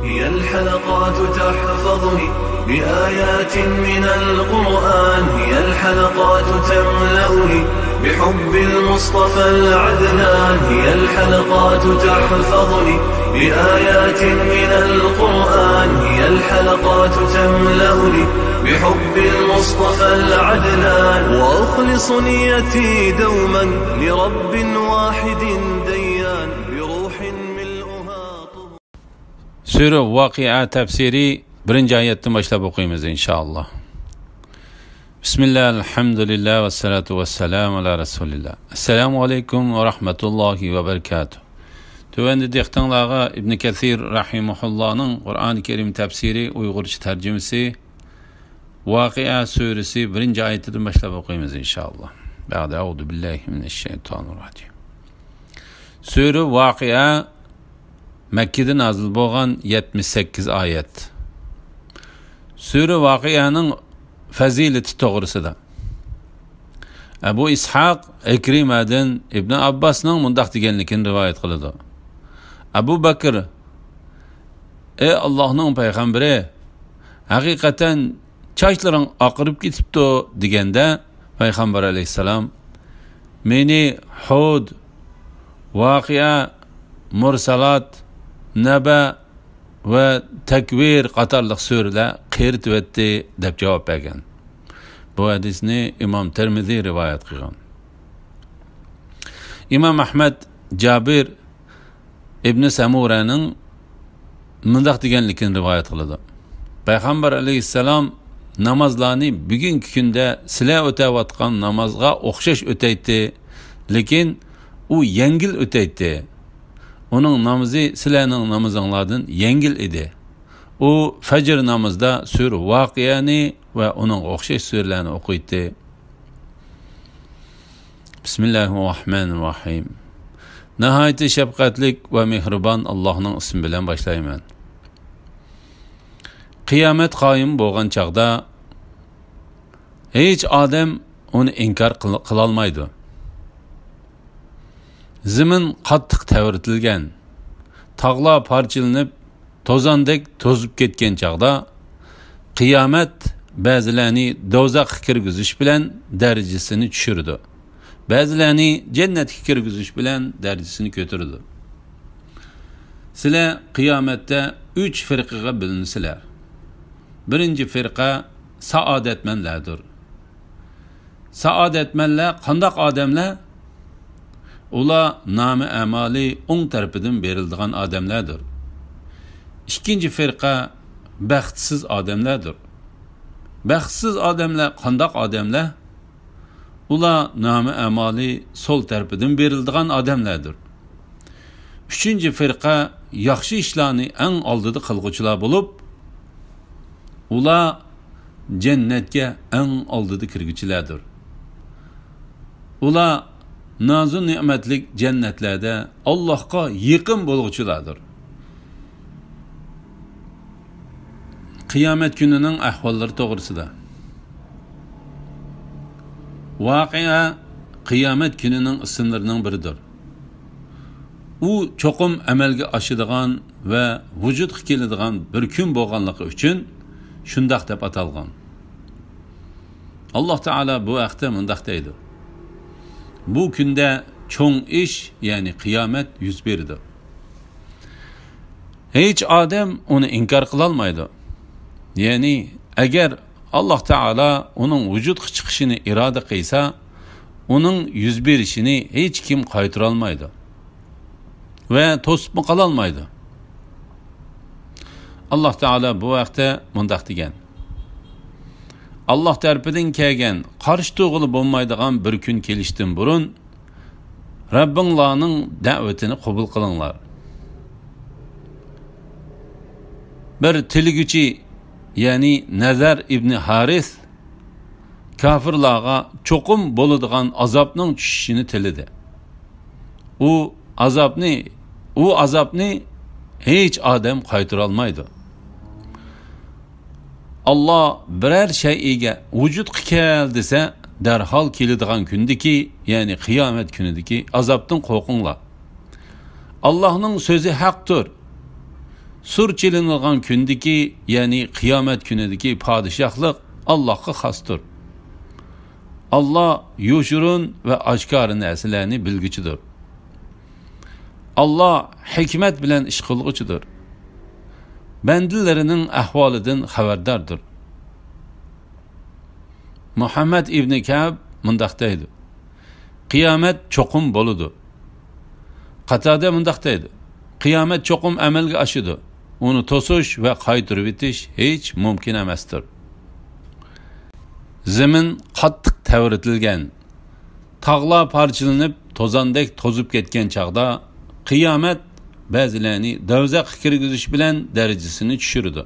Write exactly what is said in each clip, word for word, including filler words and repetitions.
هي الحلقات تحفظني بآيات من القرآن، هي الحلقات تملأني بحب المصطفى العدنان، هي الحلقات تحفظني بآيات من القرآن، هي الحلقات تملأني بحب المصطفى العدنان، وأخلص نيتي دوما لرب واحد ديان، بروح ملؤها طهور. سۈرە ۋاقىئە تەپسىرى بىرىنچى ئايەتتىن باشلاپ ئوقۇيمىز، ئىنشائاللا. بىسمىللا، ئەلھەمدۇلىللا، ۋەسسالاتۇ ۋەسسالامۇ ئالا رەسۇلىللا. ئەسسالامۇ ئەلەيكۇم ۋە رەھمەتۇللاھى ۋە بەرىكاتۇھ. تۆۋەندە دىققىتىڭلارغا ئىبنى كەسىر رەھىمەھۇللانىڭ قۇرئانى كەرىم تەپسىرى ئۇيغۇرچە تەرجىمىسى، ۋاقىئە سۈرىسى بىرىنچى ئايىتىدىن باشلاپ ئوقۇيمىز، ئىنشائاللا. بەئدە، ئەئۇزۇ بىللاھى مىنەششەيتانىر راجىم. سۈرە ۋاقىئە مەككىدە نازىل بولغان، يەتمىش سەككىز ئايەت. سۈرە ۋاقىئەنىڭ پەزىلىتى توغرىسىدا ئەبۇ ئىسھاق ئىكرىمەدىن ئىبنى ئابباسنىڭ مۇنداق دېگەنلىكىنى رىۋايەت قىلىدۇ: ئەبۇ بەكر، ئەي ئاللاھنىڭ پەيغەمبىرى، ھەقىقەتەن چاچلىرىڭ ئاقىرىپ كېتىپتۇ، دېگەندە، پەيغەمبەر ئەلەيھىسسالام، مېنى ھۇد، ۋاقىئە، مۇرسالات، نەبە ۋە تەكۋىر قاتارلىق سۈرىلەر قېرىتىۋەتتى، دەپ جاۋاب بەرگەن. بۇ ھەدىسنى ئىمام تىرمىزى رىۋايەت قىلغان. ئىمام ئەھمەد جابىر ئىبنى سەمۇرەنىڭ مۇنداق دېگەنلىكىنى رىۋايەت قىلىدۇ: پەيغەمبەر ئەلەيھىسسالام نامازلارنى بۈگۈنكى كۈندە سىلەر ئۆتەۋاتقان نامازغا ئوخشاش ئۆتەيتتى، لېكىن ئۇ يەڭگىل ئۆتەيتتى. ئۇنىڭ نامىزى سىلەرنىڭ نامىزىڭلاردىن يەڭگىل ئىدى. ئۇ فەجر نامىزىدا سۈرە ۋاقىئەنى ۋە ئۇنىڭغا ئوخشاش سۈرىلەرنى ئوقۇيتتى. بىسمىللاھىرراھمانىرراھىم. ناھايىتى شەپقەتلىك ۋە مېھرىبان ئاللاھنىڭ ئىسمى بىلەن باشلايمەن. قىيامەت قايىم بولغان چاغدا ھېچ ئادەم ئۇنى ئىنكار قىل-، قىلالمايدۇ. زېمىن قاتتىق تەۋرىتىلگەن، تاغلار پارچىلىنىپ، توزاندەك توزۇپ كەتكەن چاغدا، قىيامەت بەزىلەرنى دوزاخقا كىرگۈزۈش بىلەن دەرىجىسىنى چۈشۈرىدۇ، بەزىلەرنى جەننەتكە كىرگۈزۈش بىلەن دەرىجىسىنى كۆتۈرىدۇ. سىلەر قىيامەتتە ئۈچ فىرقىگە بۆلۈنىسىلەر. بىرىنچى فىرقە سائادەتمەنلەردۇر. سائادەتمەنلەر قانداق ئادەملەر؟ ئۇلار نامە ئەمالى ئوڭ تەرىپىدىن بېرىلىدىغان ئادەملەردۇر. ئىككىنچى فىرقە بەختسىز ئادەملەردۇر. بەختسىز ئادەملەر قانداق ئادەملەر؟ ئۇلار نامە ئەمالى سول تەرىپىدىن بېرىلىدىغان ئادەملەردۇر. ئۈچىنچى فىرقە ياخشى ئىشلارنى ئەڭ ئالدىدا قىلغۇچىلار بولۇپ، ئۇلار جەننەتكە ئەڭ ئالدىدا كىرگۈچىلەردۇر. ئۇلار نازۇ نېمەتلىك جەننەتلەردە ئاللاھقا يېقىن بولغۇچىلاردۇر. قىيامەت كۈنىنىڭ ئەھۋاللىرى توغرىسىدا. ۋاقىئە قىيامەت كۈنىنىڭ ئىسىملىرىنىڭ بىرىدۇر. ئۇ چوقۇم ئەمەلگە ئاشىدىغان ۋە ۋۇجۇدقا كېلىدىغان بىر كۈن بولغانلىقى ئۈچۈن شۇنداق دەپ ئاتالغان. ئاللاھ تائالا بۇ ھەقتە مۇنداق دەيدۇ: بۇ كۈندە چوڭ ئىش، يەنى قىيامەت يۈز بېرىدۇ. ھېچ ئادەم ئۇنى ئىنكار قىلالمايدۇ. يەنى ئەگەر ئاللاھ تائالا ئۇنىڭ ۋۇجۇدقا چىقىشىنى ئىرادە قىلسا، ئۇنىڭ يۈز بېرىشىنى ھېچكىم قايتۇرالمايدۇ ۋە توسۇپمۇ قالالمايدۇ. ئاللاھ تائالا بۇ ھەقتە مۇنداق دېگەن: ئاللاھ تەرىپىدىن كەلگەن قارشى تۇرغىلى بولمايدىغان بىر كۈن كېلىشتىن بۇرۇن، رەببىڭلارنىڭ دەۋىتىنى قوبۇل قىلىڭلار. بىر تىلىگۈچى، يەنى نەزەر ئىبنى ھارىس، كاپىرلارغا چوقۇم بولىدىغان ئازابنىڭ چۈشۈشىنى تىلىدى. ئۇ ئازابنى، ئۇ ئازابنى ھېچ ئادەم قايتۇرالمايدۇ. ئاللاھ بىرەر شەيئىگە ۋۇجۇدقا كەل دېسە، دەرھال كېلىدىغان كۈندىكى، يەنى قىيامەت كۈنىدىكى ئازابتىن قورقۇڭلار. ئاللاھنىڭ سۆزى ھەقتۇر. سۇر چېلىنىدىغان كۈندىكى، يەنى قىيامەت كۈنىدىكى پادىشاھلىق ئاللاھقا خاستۇر. ئاللا يوشۇرۇن ۋە ئاشكارا نەرسىلەرنى بىلگۈچىدۇر. ئاللا ھېكمەت بىلەن ئىش قىلغۇچىدۇر. بەندىلىرىنىڭ ئەھۋالىدىن خەۋەرداردۇر. مۇھەممەد ئىبنى كەئب مۇنداق دەيدۇ: قىيامەت چوقۇم بولىدۇ. قاتادە مۇنداق دەيدۇ: قىيامەت چوقۇم ئەمەلگە ئاشىدۇ. ئۇنى توسۇش ۋە قايتۇرۇۋېتىش ھېچ مۇمكىن ئەمەستۇر. زېمىن قاتتىق تەۋرىتىلگەن، تاغلار پارچىلىنىپ، توزاندەك توزۇپ كەتكەن چاغدا، قىيامەت بەزىلەرنى دوزاخقا كىرگۈزۈش بىلەن دەرىجىسىنى چۈشۈرىدۇ.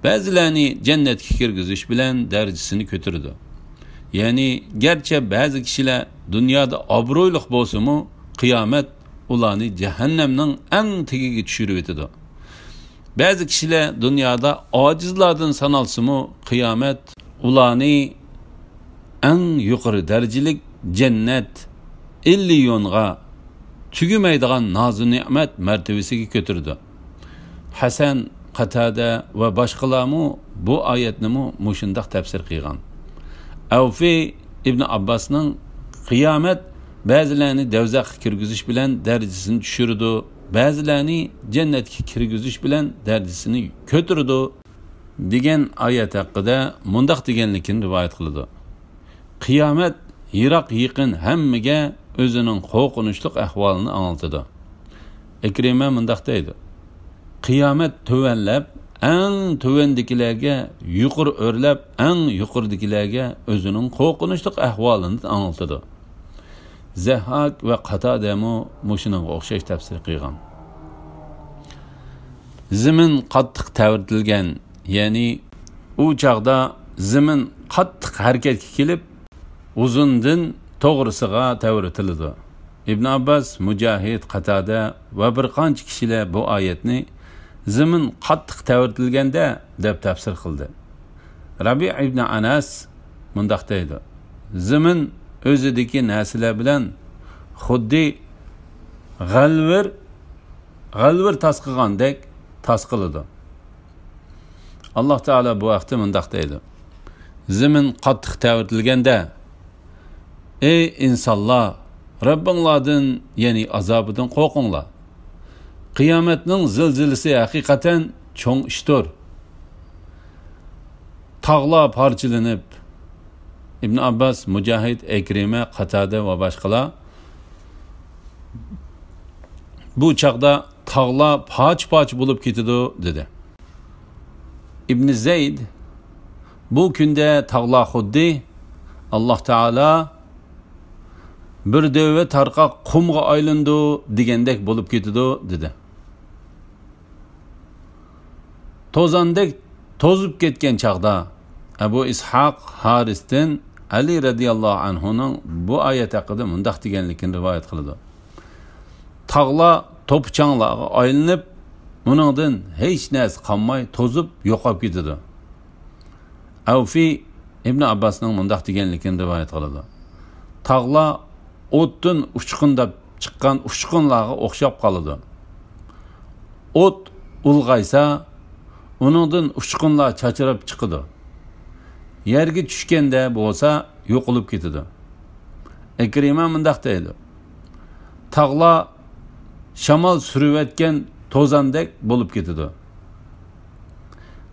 بەزىلەرنى جەننەتكە كىرگۈزۈش بىلەن دەرىجىسىنى كۆتۈرىدۇ. يەنى، گەرچە بەزى كىشىلەر دۇنيادا ئابرۇيلۇق بولسىمۇ، قىيامەت ئۇلارنى جەھەننەمنىڭ ئەڭ تېگىگە چۈشۈرۈۋېتىدۇ. بەزى كىشىلەر دۇنيادا ئاجىزلاردىن سانالسىمۇ، قىيامەت ئۇلارنى ئەڭ يۇقىرى دەرىجىلىك جەننەت، ئىللىيونغا، تۈگىمەيدىغان نازۇ نېمەت مەرتىۋىسىگە كۆتۈرىدۇ. ھەسەن، قاتادە ۋە باشقىلارمۇ بۇ ئايەتنىمۇ مۇشۇنداق تەپسىر قىلغان. ئەۋفى ئىبن ئابباسنىڭ، قىيامەت بەزىلەرنى دوزاخقا كىرگۈزۈش بىلەن دەرىجىسىنى چۈشۈرىدۇ، بەزىلەرنى جەننەتكە كىرگۈزۈش بىلەن دەرىجىسىنى كۆتۈرىدۇ، دېگەن ئايەت ھەققىدە مۇنداق دېگەنلىكىنى رىۋايەت قىلىدۇ: قىيامەت يىراق يېقىن ھەممىگە ئۆزىنىڭ قورقۇنچلۇق ئەھۋالىنى ئاڭلىتىدۇ. ئىكرىمە مۇنداق دەيدۇ: قىيامەت تۆۋەنلەپ، ئەڭ تۆۋەندىكىلەرگە، يۇقىرى ئۆرلەپ، ئەڭ يۇقىرىدىكىلەرگە ئۆزىنىڭ قورقۇنچلۇق ئەھۋالىنى ئاڭلىتىدۇ. زەھھاك ۋە قاتادەمۇ مۇشۇنىڭغا ئوخشاش تەپسىر قىلغان. زېمىن قاتتىق تەۋرىتىلگەن، يەنى ئۇ چاغدا زېمىن قاتتىق ھەرىكەتكە كېلىپ، ئۇزۇندىن توغرىسىغا تەۋرىتىلىدۇ. ئىبن ئابباس، مۇجاھىد، قاتادە ۋە بىر قانچە كىشىلەر بۇ ئايەتنى زېمىن قاتتىق تەۋرىتىلگەندە دەپ تەپسىر قىلدى. رەبىئ ئىبن ئەنەس مۇنداق دەيدۇ: زېمىن ئۆزىدىكى نەرسىلەر بىلەن خۇددى غەلۋىر، غەلۋىر تاسقىغاندەك تاسقىلىدۇ. ئاللاھ تائالا بۇ ھەقتە مۇنداق دەيدۇ: زېمىن قاتتىق تەۋرىتىلگەندە، ئەي ئىنسانلار، رەببىڭلاردىن، يەنى ئازابىدىن قورقۇڭلار. قىيامەتنىڭ زىلزىلىسى ھەقىقەتەن چوڭ ئىشتۇر. تاغلار پارچىلىنىپ، ئىبن ئابباس، مۇجاھىد، ئەكرىمە، قاتادە ۋە باشقىلار، بۇ چاغدا تاغلار پارچە-پارچە بولۇپ كېتىدۇ، دېدى. ئىبن زەيد، بۇ كۈندە تاغلار خۇددى ئاللاھ تائالا بىر دۆۋە تارقاق قۇمغا ئايلىنىدۇ دېگەندەك بولۇپ كېتىدۇ، دېدى. توزاندەك توزۇپ كەتكەن چاغدا، ئەبۇ ئىسھاق ھارىستىن ئەلى رەزىياللاھۇ ئەنھۇنىڭ بۇ ئايەت ھەققىدە مۇنداق دېگەنلىكىنى رىۋايەت قىلىدۇ: تاغلار توپا-چاڭلارغا ئايلىنىپ، ئۇنىڭدىن ھېچ نەرسە قالماي توزۇپ يوقاپ كېتىدۇ. ئەۋفى ئىبن ئابباسنىڭ مۇنداق دېگەنلىكىنى رىۋايەت قىلىدۇ: تاغلار ئوتتىن ئۇچقۇنداپ چىققان ئۇچقۇنلارغا ئوخشاپ قالىدۇ. ئوت ئۇلغايسا، ئۇنىڭدىن ئۇچقۇنلار چاچراپ چىقىدۇ. يەرگە چۈشكەندە بولسا يوقىلىپ كېتىدۇ. ئىكرىمە مۇنداق دەيدۇ: تاغلار شامال سۈرۈۋەتكەن توزاندەك بولۇپ كېتىدۇ.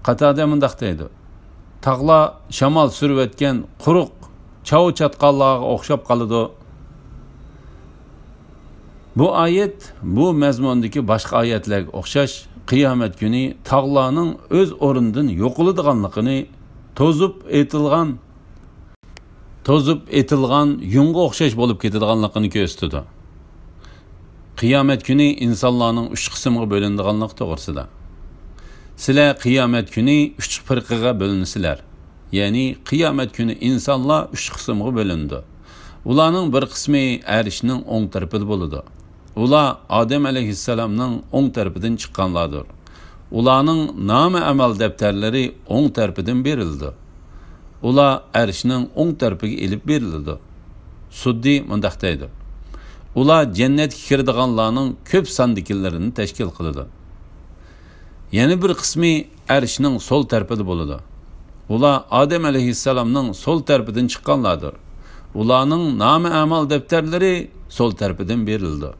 قاتادە مۇنداق دەيدۇ: تاغلار شامال سۈرۈۋەتكەن قۇرۇق چاۋ چاتقاللارغا ئوخشاپ قالىدۇ. بۇ ئايەت بۇ مەزمۇندىكى باشقا ئايەتلەرگە ئوخشاش قىيامەت كۈنى تاغلارنىڭ ئۆز ئورنىدىن يوقىلىدىغانلىقىنى، توزۇپ ئېتىلغان توزۇپ ئېتىلغان يۇڭغا ئوخشاش بولۇپ كېتىدىغانلىقىنى كۆرسىتىدۇ. قىيامەت كۈنى ئىنسانلارنىڭ ئۈچ قىسىمغا بۆلۈنىدىغانلىقى توغرىسىدا. سىلەر قىيامەت كۈنى ئۈچ پىرقىگە بۆلۈنىسىلەر. يەنى قىيامەت كۈنى ئىنسانلار ئۈچ قىسىمغا بۆلۈنىدۇ. ئۇلارنىڭ بىر قىسمى ئەرشنىڭ ئوڭ تەرىپىدە بولىدۇ. ئۇلار ئادەم ئەلەيھىسسالامنىڭ ئوڭ تەرىپىدىن چىققانلاردۇر. ئۇلارنىڭ نامە ئەمەل دەپتەرلىرى ئوڭ تەرىپىدىن بېرىلىدۇ. ئۇلار ئەرشنىڭ ئوڭ تەرىپىگە ئېلىپ بېرىلىدۇ. سۇددى مۇنداق دەيدۇ: ئۇلار جەننەتكە كىرىدىغانلارنىڭ كۆپ ساندىكىلىرىنى تەشكىل قىلىدۇ. يەنە بىر قىسمى ئەرشنىڭ سول تەرىپىدە بولىدۇ. ئۇلار ئادەم ئەلەيھىسسالامنىڭ سول تەرىپىدىن چىققانلاردۇر. ئۇلارنىڭ نامە ئەمال دەپتەرلىرى سول تەرىپىدىن بېرىلىدۇ.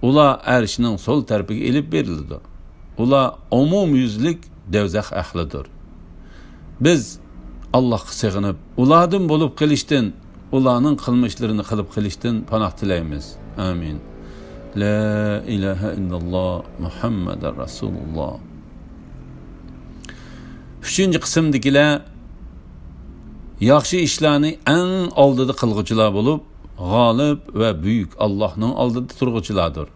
ئۇلار ئەرشنىڭ سول تەرىپىگە ئېلىپ بېرىلىدۇ. ئۇلار ئومۇميۈزلۈك دوزاخ ئەھلىدۇر. بىز ئاللاھقا سېغىنىپ، ئۇلاردىن بولۇپ قېلىشتىن، ئۇلارنىڭ قىلمىشلىرىنى قىلىپ قېلىشتىن پاناھ تىلەيمىز. ئامىن. لا ئىلاھە ئىللاللا، مۇھەممەدۇر رەسۇلۇللا. ئۈچىنچى قىسىمدىكىلەر ياخشى ئىشلارنى ئەڭ ئالدىدا قىلغۇچىلار بولۇپ، غالىب ۋە بۈيۈك ئاللاھنىڭ ئالدىدا تۇرغۇچىلاردۇر.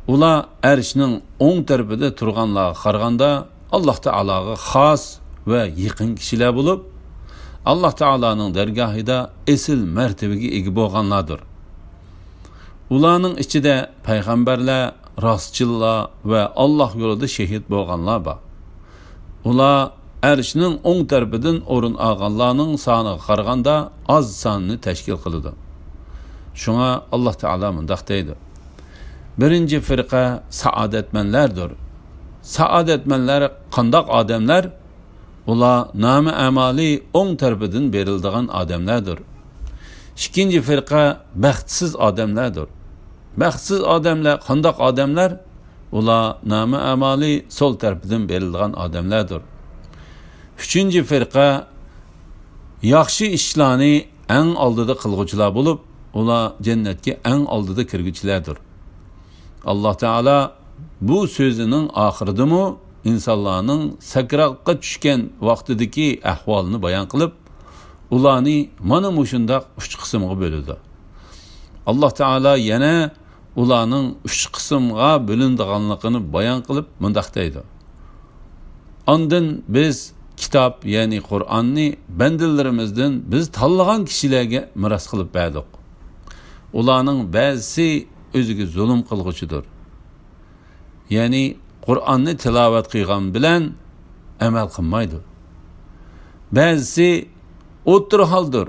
ئۇلار ئەرشنىڭ ئوڭ تەرىپىدە تۇرغانلارغا قارىغاندا، ئاللاھ تائالاغا خاس ۋە يېقىن كىشىلەر بولۇپ، ئاللاھ تائالانىڭ دەرگاھىدا ئېسىل مەرتىۋىگە ئىگە بولغانلاردۇر. ئۇلارنىڭ ئىچىدە پەيغەمبەرلەر، راستچىللار ۋە ئاللاھ يولىدا شېھىت بولغانلار بار. ئۇلار ئەرشنىڭ ئوڭ تەرىپىدىن ئورۇن ئالغانلارنىڭ سانىغا قارىغاندا ئاز ساننى تەشكىل قىلىدۇ. شۇڭا ئاللاھ تائالا مۇنداق دەيدۇ: بىرىنچى فىرقە سائادەتمەنلەردۇر. سائادەتمەنلەر قانداق ئادەملەر؟ ئۇلار نامە ئەمالى ئوڭ تەرىپىدىن بېرىلىدىغان ئادەملەردۇر. ئىككىنچى فىرقە بەختسىز ئادەملەردۇر. بەختسىز ئادەملەر قانداق ئادەملەر؟ ئۇلار نامە ئەمالى سول تەرىپىدىن بېرىلىدىغان ئادەملەردۇر. ئۈچىنچى فىرقە ياخشى ئىشلارنى ئەڭ ئالدىدا قىلغۇچىلار بولۇپ، ئۇلار جەننەتكە ئەڭ ئالدىدا كىرگۈچىلەردۇر. ئاللاھ تائالا بۇ سۆزىنىڭ ئاخىرىدىمۇ ئىنسانلارنىڭ سەكراتقا چۈشكەن ۋاقتىدىكى ئەھۋالىنى بايان قىلىپ، ئۇلارنى مانا مۇشۇنداق ئۈچ قىسىمغا بۆلىدۇ. ئاللاھ تائالا يەنە ئۇلارنىڭ ئۈچ قىسىمغا بۆلۈنىدىغانلىقىنى بايان قىلىپ مۇنداق دەيدۇ: ئاندىن بىز كىتاب، يەنى قۇرئاننى بەندىلىرىمىزدىن بىز تاللىغان كىشىلەرگە مىراس قىلىپ بەردۇق. ئۇلارنىڭ بەزىسى ئۆزىگە زۇلۇم قىلغۇچىدۇر. يەنى قۇرئاننى تىلاۋەت قىلغان بىلەن ئەمەل قىلمايدۇ. بەزىسى ئوتتۇرا ھالدۇر.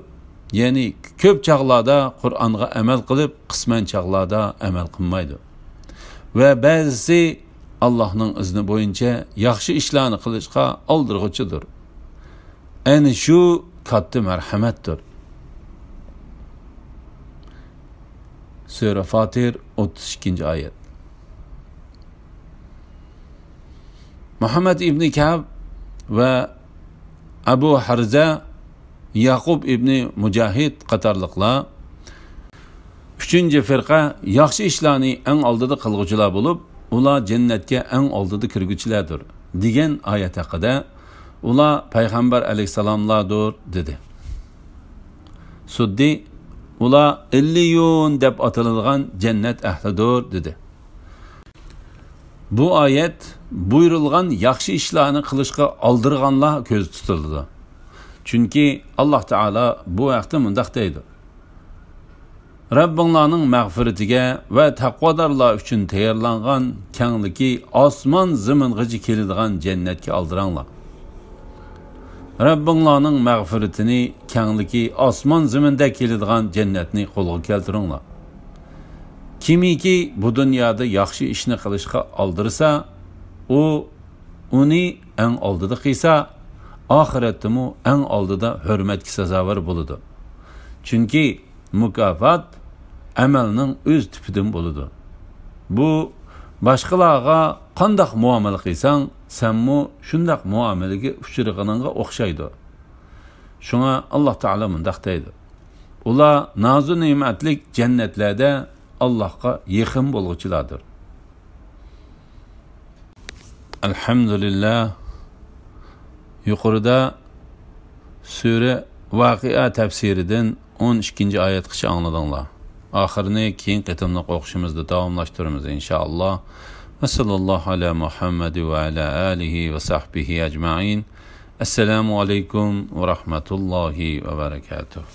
يەنى كۆپ چاغلاردا قۇرئانغا ئەمەل قىلىپ، قىسمەن چاغلاردا ئەمەل قىلمايدۇ. ۋە بەزىسى ئاللاھنىڭ ئىزنى بويىچە ياخشى ئىشلارنى قىلىشقا ئالدىرغۇچىدۇر. ئەنە شۇ كاتتا مەرھەمەتتۇر. سۈرە فاتىر، ئوتتۇز ئىككىنچى ئايەت. مۇھەممەد ئىبنى كەب ۋە ئەبۇ ھەرزە، يەقۇب ئىبنى مۇجاھىد قاتارلىقلار، ئۈچىنچى فىرقە ياخشى ئىشلارنى ئەڭ ئالدىدا قىلغۇچىلار بولۇپ، ئۇلار جەننەتكە ئەڭ ئالدىدا كىرگۈچىلەردۇر، دېگەن ئايەت ھەققىدە، ئۇلار پەيغەمبەر ئەلەيھىسسالاملاردۇر، دېدى. سۇددى، ئۇلار ئىللىيۇن دەپ ئاتىلىدىغان جەننەت ئەھلىدۇر، دېدى. بۇ ئايەت بۇيرۇلغان ياخشى ئىشلارنى قىلىشقا ئالدىرىغانلار كۆزدە تۇتۇلىدۇ. چۈنكى ئاللاھ تائالا بۇ ھەقتە مۇنداق دەيدۇ: رەببىڭلارنىڭ مەغپىرىتىگە ۋە تەقۋادارلار ئۈچۈن تەييارلانغان كەڭلىكى ئاسمان زېمىنغىچە كېلىدىغان جەننەتكە ئالدىراڭلار. رەببىڭلارنىڭ مەغپىرىتىنى، كەڭلىكى ئاسمان زېمىندەك كېلىدىغان جەننەتنى قولغا كەلتۈرۈڭلار. كىمكى بۇ دۇنيادا ياخشى ئىشنى قىلىشقا ئالدىرىسا، ئۇ ئۇنى ئەڭ ئالدىدا قىلسا، ئاخىرەتتىمۇ ئەڭ ئالدىدا ھۆرمەتكە سازاۋەر بولىدۇ. چۈنكى مۇكاپات ئەمەلنىڭ ئۆز تىپىدىن بولىدۇ. بۇ باشقىلارغا قانداق مۇئامىلە قىلساڭ، سەنمۇ شۇنداق مۇئامىلىگە ئۇچرىغىنىڭغا ئوخشايدۇ. شۇڭا ئاللاھ تائالا مۇنداق دەيدۇ: ئۇلار نازۇ نېمەتلىك جەننەتلەردە ئاللاھقا يېقىن بولغۇچىلاردۇر. ئەلھەمدۇلىللا. يۇقىرىدا سۈرە ۋەقىئە تەپسىرىدىن ئون ئىككىنچى ئايەتكىچە ئاڭلىدىڭلار. ئاخىرىنى كېيىنكى قېتىملىق ئوقۇشىمىزدا داۋاملاشتۇرىمىز، ئىنشائاللا. ۋە ساللاللاھۇ ئەلا مۇھەممەد ۋە ئەلا ئالىھى ۋە سەھبىھى ئەجمەئىن. ئەسسالامۇ ئەلەيكۇم ۋە رەھمەتۇللاھى ۋە بەرەكاتۇھ.